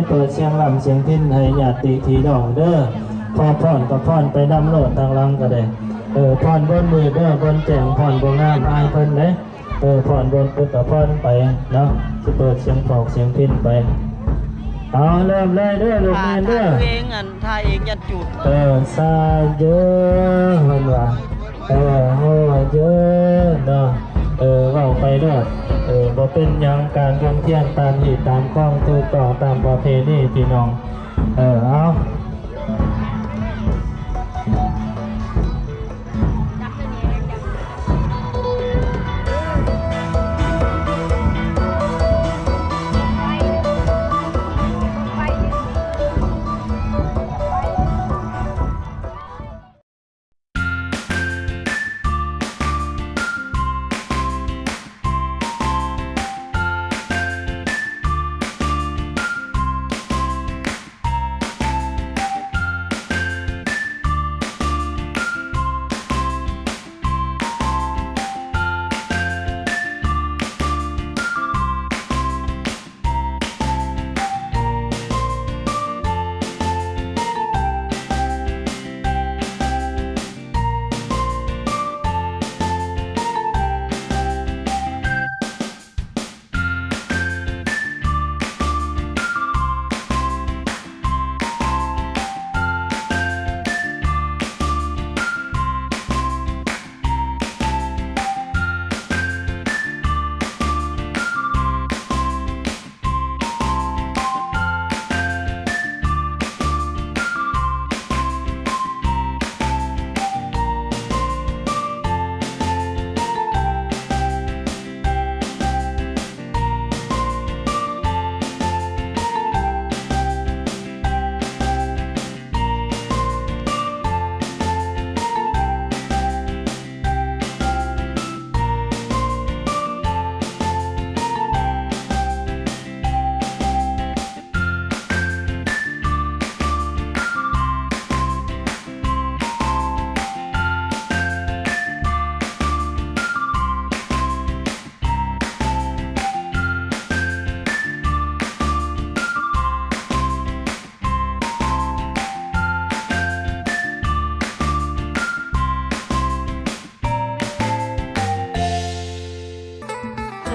ເປີດສຽງລຳສຽງພິນໃຫ້ຍາດຕິພີ່ນ້ອງເດີ. ຂໍພອນກໍພອນໄປນຳໂລດ ທາງຫຼັງກໍໄດ້. ເອີ ພອນບ່ອນມືດເດີ ບ່ອນແຈ້ງ ພອນບໍ່ງາມ ອາຍເພິ່ນເດ້. ເອີ ພອນບ່ອນເພິ່ນກໍພອນໄປເນາະ. ຊິເປີດສຽງພອກສຽງພິນໄປ. ເອົາ ເລີ່ມເລີຍເດີ ລູກແມ່ນເດີ. ຖ້າ ຖ້າຕົວເອງ ອັນ ຖ້າເອງຍັດຈູດ. ເອີ ສາເຢີ ເພິ່ນວ່າ. ເອີ ໂອ້ເຢີເນາະ. ເອີ ເວົ້າໄປໂລດ. ເອີ ບໍ່ເປັນຫຍັງ ການວຽນທຽນຕາມຮີດຕາມຄອງ ຖືກຕ້ອງຕາມປະເພນີພີ່ນ້ອງ. ເອີ ເອົາ.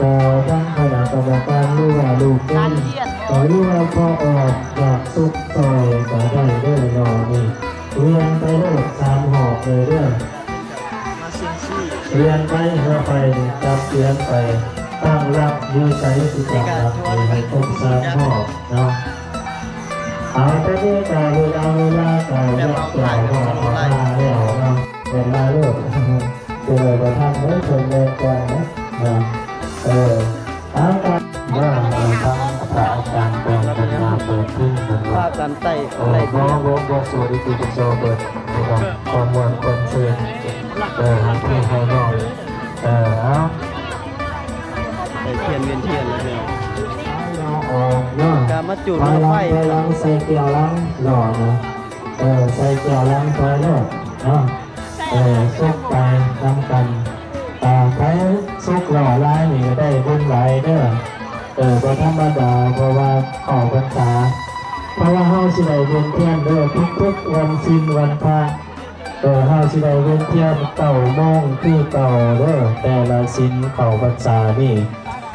ກໍທາງຄະນະກຳມະການ ຫຼືວ່າລູກເປັນ ຫຼືວ່າພໍ່ອອກຢາກສຸກຊ່ອຍກໍໄດ້ເດີເນາະ. ນີ້ ວຽນໄປໂລດສາມຮອບເລີຍເດີ. ວຽນໄປເຮືອໄປນີ້ ຈັບວຽນໄປ ຕັ້ງຫຼັກຢູ່ໃສ ຊິຕັ້ງຫຼັກໃຫ້ຄົບສາມຮອບເນາະ. ເອົາ ຕອນນີ້ກໍເວລາ ເວລາກໍຍັງຈະຮອດເວລາແລ້ວເນາະ. ເວລາໂລດ ເວລາບໍ່ທັນເດີ ເພິ່ນແລ່ນກ່ອນເນາະ. ເອີ ເອົາ ມາທາງພະອາຈານເພິ່ນ ເພິ່ນມາເປີດເພງເພິ່ນວ່າ ພາກັນໄຕ້ ເອີ ໄດ້ ບໍ່ ບໍ່ ບໍ່ ສວດອິຕິປິໂສ ເບີດ ຄວາມມ່ວນຄວາມຊື່ນ ເອີ ໃຫ້ພີ່ໃຫ້ນ້ອງ ເອີ ເອົາ ໄດ້ທຽນວຽນທຽນແລ້ວເນາະ ເອົາເນາະ ອອກເນາະ ກະມາຈູດມາໄຟ ຖອຍຫຼັງ ຖອຍຫຼັງ ໃສ່ກ່ຽວຫຼັງ ລໍເນາະ ເອີ ໃສ່ກ່ຽວຫຼັງ ຖອຍໂລດເນາະ. ເອີ ສຸກໄປນຳກັນ ເອີ ໃຜສຸກຫຼໍ່ຫຼາຍນີ້ກໍໄດ້ບຸນຫຼາຍເດີ. ເອີ ບໍ່ທຳມະດາ ເພາະວ່າເຂົ້າພັນສາ ເພາະວ່າເຮົາຊິໄດ້ວຽນທຽນເດີ ທຸກໆວັນສິນວັນພະ. ເອີ ເຮົາຊິໄດ້ວຽນທຽນເກົ້າໂມງຄືເກົ່າເດີ ແຕ່ລະສິນເຂົ້າພັນສານີ້.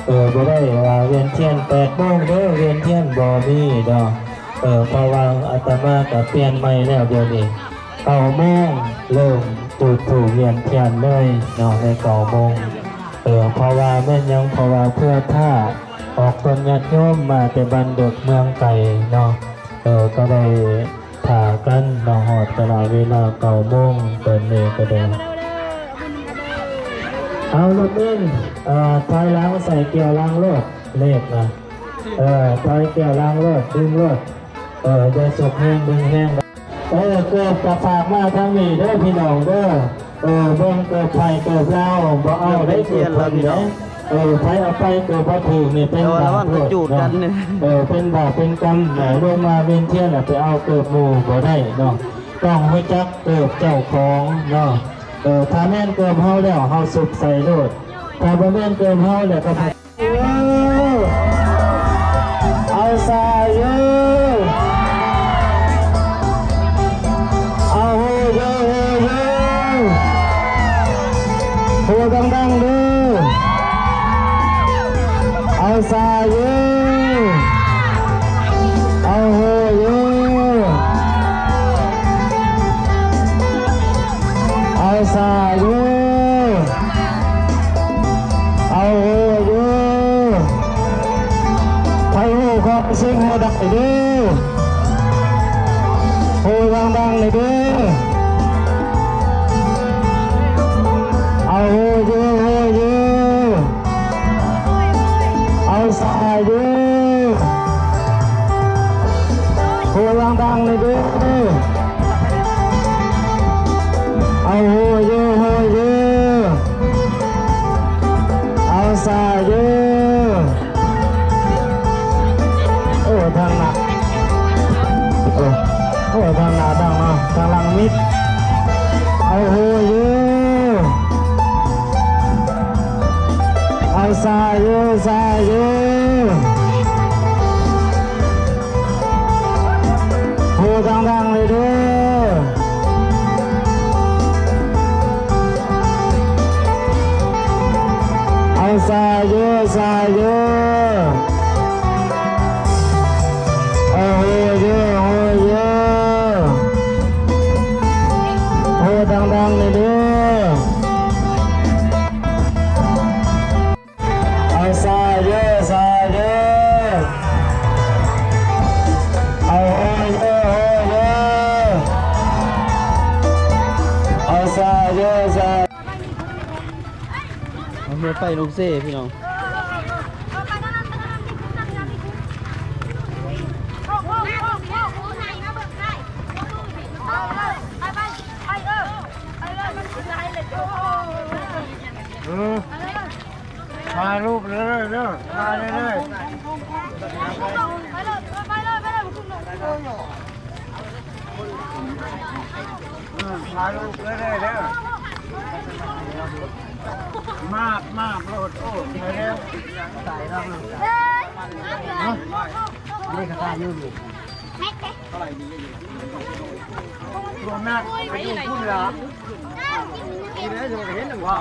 ເອີ ບໍ່ໄດ້ວ່າວຽນທຽນແປດໂມງເດີ ວຽນທຽນບໍ່ມີດອກ. ເອີ ເພາະວ່າອາດຕະມາກໍປ່ຽນໃໝ່ແລ້ວ ດຽວນີ້ເກົ້າໂມງ ເລີ່ມຈູດທູບວຽນທຽນເລີຍເນາະ ໃນເກົ້າໂມງ. ເອີ ເພາະວ່າແມ່ນຫຍັງ ເພາະວ່າເພື່ອຖ້າອອກຕົນຍາດໂຍມມາແຕ່ບ້ານເດິກເມືອງໄກເນາະ. ເອີ ກໍໄດ້ຖ້າກັນເນາະ ຮອດກາລະເວລາເກົ້າໂມງ ຕອນນີ້ກໍໄດ້. ເອົາ ລົດເມນ ເອີ ຖອຍຫຼັງໃສ່ກ່ຽວຫຼັງໂລດ ເລກນະ. ເອີ ຖອຍກ່ຽວຫຼັງໂລດ ດຶງໂລດ. ເອີ ຢ່າສຸກແຮງ ດຶງແຮງ. ເອີ ເກີບກະຝາກມາທາງນີ້ເດີພີ່ນ້ອງເດີ. ເອີ ເບິ່ງເກີບໄທເກີບລາວ ບໍ່ເອົາໄດ້ເກີບເພິ່ນເດ້. ເອີ ໃຜເອົາໄປເກີບບໍ່ຖືກນີ້ເປັນບາບໂທດເນາະ. ເອີ ເປັນບາບເປັນກຳເນາະ. ລົງມາວຽນທຽນລະໄປເອົາເກີບໝູ່ບໍ່ໄດ້ເນາະ. ຕ້ອງຮູ້ຈັກເກີບເຈົ້າຂອງເນາະ. ເອີ ຖ້າແມ່ນເກີບເຮົາແລ້ວ ເຮົາສຸບໃສ່ໂລດ. ຖ້າບໍ່ແມ່ນເກີບເຮົາແລ້ວກໍ ເອີ ເອົາຊາເອີ ໂຫ ດັງໆ ນີ້ເດີ້ ເອົາໂຫເຢໂຫເຢ ເອົາຊາເຢ. ໂອ້ ທາງໜ້າ ໂອ້ ໂອ້ ທາງໜ້າດັງເນາະ ທາງຫຼັງມິດ ເອົາໂຫເຢ ເອົາຊາເຢ ຊາເຢ ໂຫ ດັງໆ ເລີຍເດີ້. ເອົາຊາເຢ ຊາເຢ ເອົາໂຫເຢ ໂຫເຢ ໂຫ ດັງໆ ເລີຍເດີ້. ເອົາຊາເຢ ຊາເຢ ເອົາໂຫເຢ ໂຫເຢ ເອົາຊາເຢ ຊາ ເອົາເຮືອໄຟລົງເຊພີ່ນ້ອງ. ເອີ ຖ່າຍຮູບເລີຍເດີ້ ຖ່າຍເລີຍເດີ້ ເອີ ຖ່າຍຮູບເລີຍເດີ້ ມາບ ມາບໂລດ ໂອ້ ໄປແລ້ວ ຕາຍແລ້ວ ຮະ ອັນນີ້ກໍຖ່າຍຢູ່ນີ້ ໂຕໜັກໄປຢູ່ພຸ້ນລະ ນີ້ແຫຼະ ຈະເຫັນຫຍັງວະ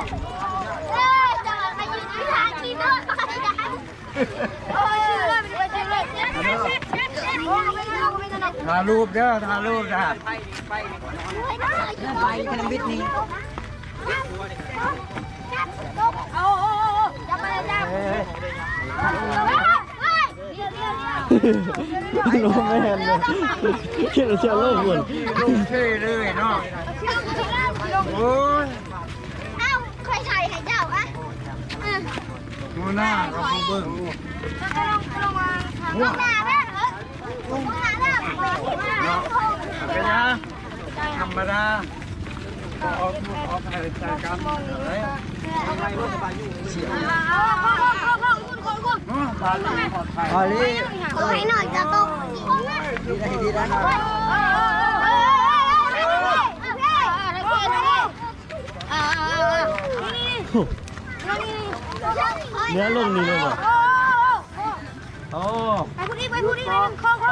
ຖ່າຍຮູບເດີ້ ຖ່າຍຮູບເດີ້ ໄປ ໄປ ໄປ ໄປ ໄປ ໄປ ໄປ ໄປ ໄປ ໄປ ໄປ ໄປ ໄປ ໄປ ໄປ ໄປ ໄປ ໄປ ໂນແມນເລີຍ ເຈົ້າລົງພຸ້ນ ລົງເທ່ເລີຍເນາະ ໂອ້ຍ ເອົ້າ ຂ້ອຍຖ່າຍໃຫ້ເຈົ້າ ອະ ອື ຫົວໜ້າກໍຜູ້ເບິ່ງ ລົງ ລົງມາ ລົງມາເດີ ລົງມາເດີ ເນາະ ເປັນຫຍັງ ທຳມະດາ ເອົາ ເອົາໃສ່ກັນ ອາລີ ເອົາໃຫ້ໜ້ອຍຈະຕົກ ດີໄດ້ ດີໄດ້ ເນຍລົງນີ້ເລີຍບໍ່? ໂອ້ ໄປພຸ້ນອີກ ໄປພຸ້ນອີກ ໜຶ່ງ ໂຄ້ງ ໂຄ້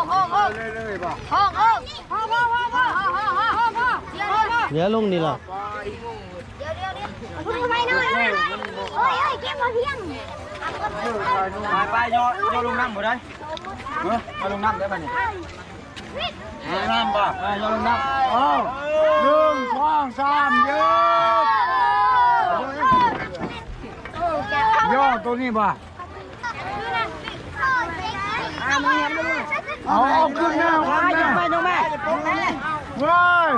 ງ ໂຄ້ງ ໂຄ້ງ ເລີຍໆບໍ່? ໂຄ້ງ ໂຄ້ງ ພໍ ພໍ ພໍ ພໍ ພໍ ພໍ ພໍ ພໍ ພໍ ພໍ ພໍ ເຫຼືອລົງນີ້ລະ ດຽວ ດຽວ ດຽວ ໄປໜ້ອຍ ໄປໜ້ອຍ ໂອ້ຍ ເອີຍ ເກັບບໍ່ພຽງ ໄປ ໄປ ຍໍ ຍໍລົງນ້ຳບໍ່ໄດ້ ເອີ ເອົາລົງນ້ຳໄດ້ບາດນີ້ ລົງນ້ຳບໍ່? ເອີ ຍົກລົງນ້ຳ ເອົາ ໜຶ່ງ ສອງ ສາມ ເຢີບ ຍໍຕົວນີ້ບໍ່? ເອົາ ເອົາຂຶ້ນແລ້ວ ເອົາຂຶ້ນແລ້ວ ຍົກມາ ຍົກມາ ເວີ້ຍ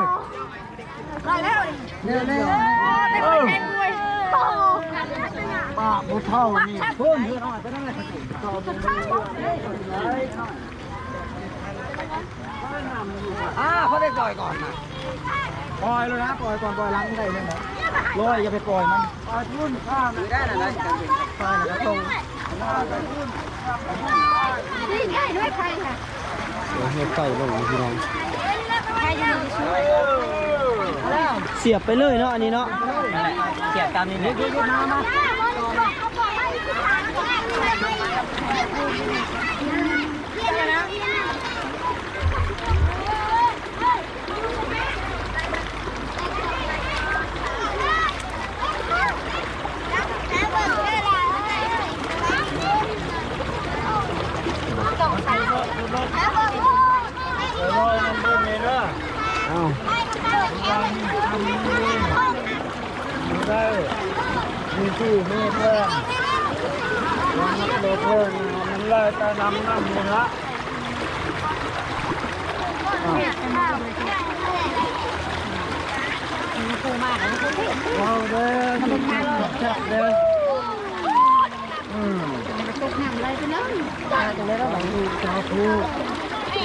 ໄດ້ແລ້ວ ເອີ ປ້າຜູ້ເຖົ້ານີ້ ພຸ້ນ ເພື່ອນນ້ອຍໄປນັ້ນແຫຼະ ອ່າ ເຂົາໄດ້ປ່ອຍກ່ອນນະ ປ່ອຍແລ້ວນະ ປ່ອຍກ່ອນ ປ່ອຍຫຼັງໄດ້ແລ້ວນະ ລອຍ ຢ່າໄປປ່ອຍມັນ ປ່ອຍພຸ້ນ ຂ້າມ ໄດ້ນະ ໄດ້ ໄດ້ນະ ຕົງ ໄດ້ດ້ວຍໃຄນະ ເຮັດໄຟລົງພີ່ນ້ອງ ສຽບໄປເລີຍເນາະ ອັນນີ້ເນາະ ນັ້ນແຫຼະ ສຽບຕາມນີ້ແຫຼະ ເອົາ ໄດ້ ມີຊື່ມີເພື່ອນ ມີເພື່ອນ ມັນໄລ່ຕານຳນຳນີ້ລະ ເວົ້າເດີ ແຊບເດີ ອືມ ຕົກນ້ຳໄຫຼໄປເລີຍ ສາທຸ ສາທຸ.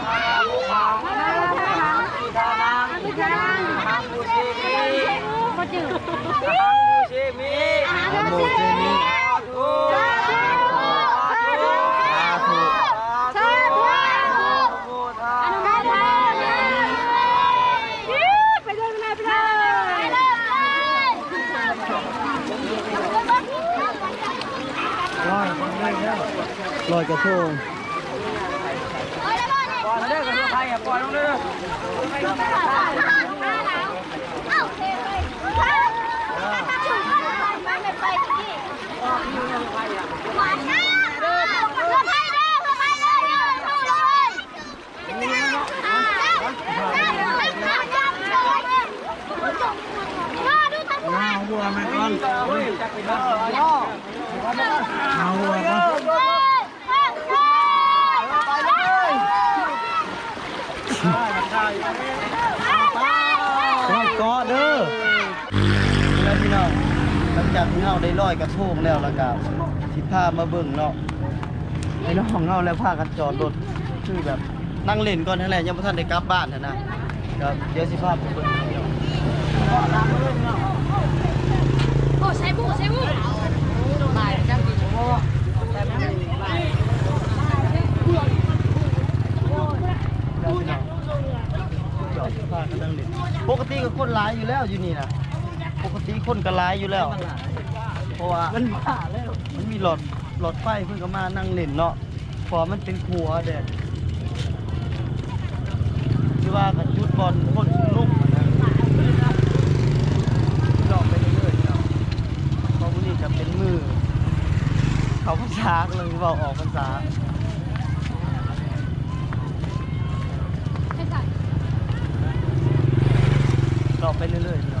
ທານັງ ທານັງ ທານັງ ອະຫັງປູເຊມິ ອະຫັງປູເຊມິ ອະຫັງປູເຊມິ ສາທຸ ສາທຸ ສາທຸ ອະນຸໂມທາ ອະນຸໂມທາ ໄປເດີນໜ້າ ໄປເດີນ ລອຍກະທົງ ເອົາຫົວມັນກ່ອນ ເອົາຫົວກ່ອນ ເກາະເດີ ແລ້ວພີ່ນ້ອງ ຫຼັງຈາກທີ່ເຮົາໄດ້ລອຍກະໂທງແລ້ວ ແລ້ວກະຊິພາມາເບິ່ງເນາະ ພີ່ນ້ອງເຮົາແລ້ວພາກັນຈອດລົດ ຄືແບບ ນັ່ງຫຼິ້ນກ່ອນຫັ້ນແຫຼະ ຍັງບໍ່ທັນໄດ້ກັບບ້ານຫັ້ນນະ ກໍດຽວຊິພາໄປເບິ່ງ ໂອ້ ໃສ່ບຸ ໃສ່ບຸ ດຽວຊິພາກັນນັ່ງຫຼິ້ນ ປົກກະຕິກໍຄົນຫຼາຍຢູ່ແລ້ວຢູ່ນີ້ນະ ປົກກະຕິຄົນກໍຫຼາຍຢູ່ແລ້ວ ເພາະວ່າມັນມາແລ້ວ ມັນມີຫຼອດ ຫຼອດໄຟ ເພິ່ນກໍມານັ່ງຫຼິ້ນເນາະ ເພາະວ່າມັນເປັນຂົວແດດ ຄືວ່າກໍຈຸດບ່ອນຄົນຊຸມນຸມຫັ້ນນະ ເລາະໄປເລື້ອຍໆເນາະ ເພາະມື້ນີ້ກໍເປັນມື້ເຂົ້າພັນສາ ກໍເລີຍເວົ້າອອກພັນສາ ເລາະໄປເລື້ອຍໆເນາະ.